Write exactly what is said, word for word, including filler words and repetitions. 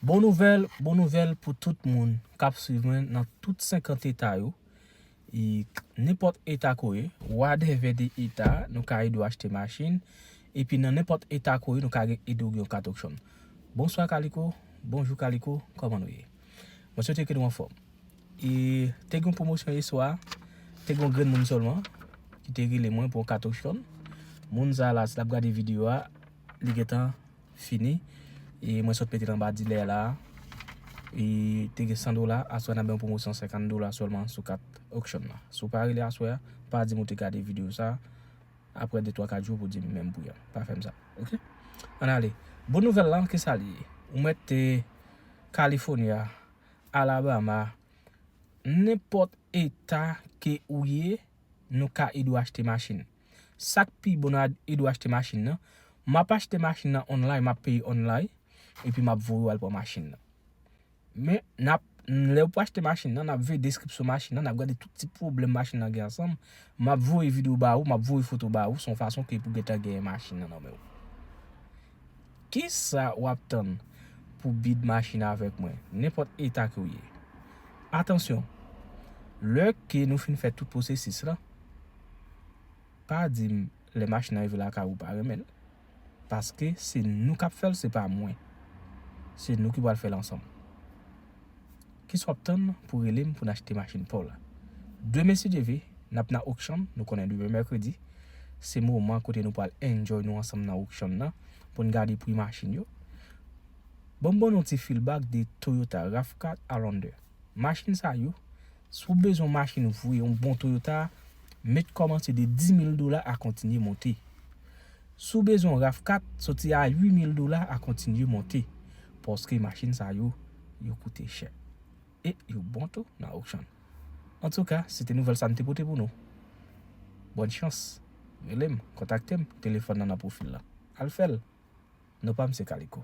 Bon nouvèl, bon nouvèl pou tout moun k ap swiv mwen nan tout senkant eta yo. E nenpòt eta ke w ye, whatever the eta, nou ka ede w achte machin. Epi nan nenpòt eta ke w ye, nou ka gen, ede w gen yon kat okchon. Bonswa Kaliko, bonjou Kaliko, kòman nou ye? Mwen swete ke nou anfòm. E te gen yon pwomosyon yè swa, te gen yon grenn moun sèlman ki te rele mwen pou yon kat okchon. Moun sa la, si l ap gade videyo a, li gentan fini. E mwen sot mete l anba dilè la. E te gen san dola, aswè n ap bay yon pwomosyon senkant dola sèlman sou kat okchon nan. Si w pa rele aswè a, pa di m ou te gade videyo sa. Apre de twa kat jou pou di m menm pri a. Pa fè m sa. Oke? Ann ale. Bon nouvèl la, ki sa li ye? Ou mèt te California, Alabama, nenpòt eta ke ou ye, nou ka ede w achte machin. Sa k pi bon nan ede w achte machin nan, m ap achte machin nan online, m ap peye online, epi m ap voye w al pran machin nan. Men, n ap, lè w pou achte machin nan, n ap veye deskripsyon machin nan, n ap gade tout ti pwoblèm machin nan gen ansanm. M ap voye videyo ba ou, m ap voye foto ba ou, se yon fason ke pou gentan genyen machin nan nan men w. Kisa w ap tann pou bid machin avèk mwen, nenpòt eta ke w ye? Atansyon, lè ke nou fin fè tout pwosesis la, pa di m lè machin nan rive lakay ou pa renmen l. Paske se nou k ap fè l, se pa mwen. Se nou ki pral fè l ansanm. Kisa w ap tann pou rele m pou n achte machin pa w la? Demen, si Dye vle, n ap nan okchon, nou konnen demen mèkredi. Se moman kote nou pral enjoy nou ansanm nan okchon nan, pou n gade pri machin yo. Ban m ban nou ti feedback de Toyota rav kat Highlander. Machin sa yo, si w bezwen yon machin vre, yon bon Toyota, mèt kòmanse de dis mil dola a kontinye monte. Si w bezwen yon rav kat, soti a uit mil dola a kontinye monte. Paske machin sa yo, yo koute chè. E yo bon tou nan okchon. Antouka, se te nouvèl sa m te pote pou nou. Bòn chans. Rele m, kontakte m, telefòn nan nan pwofil la. Al fè l. Non pa m se Kaliko.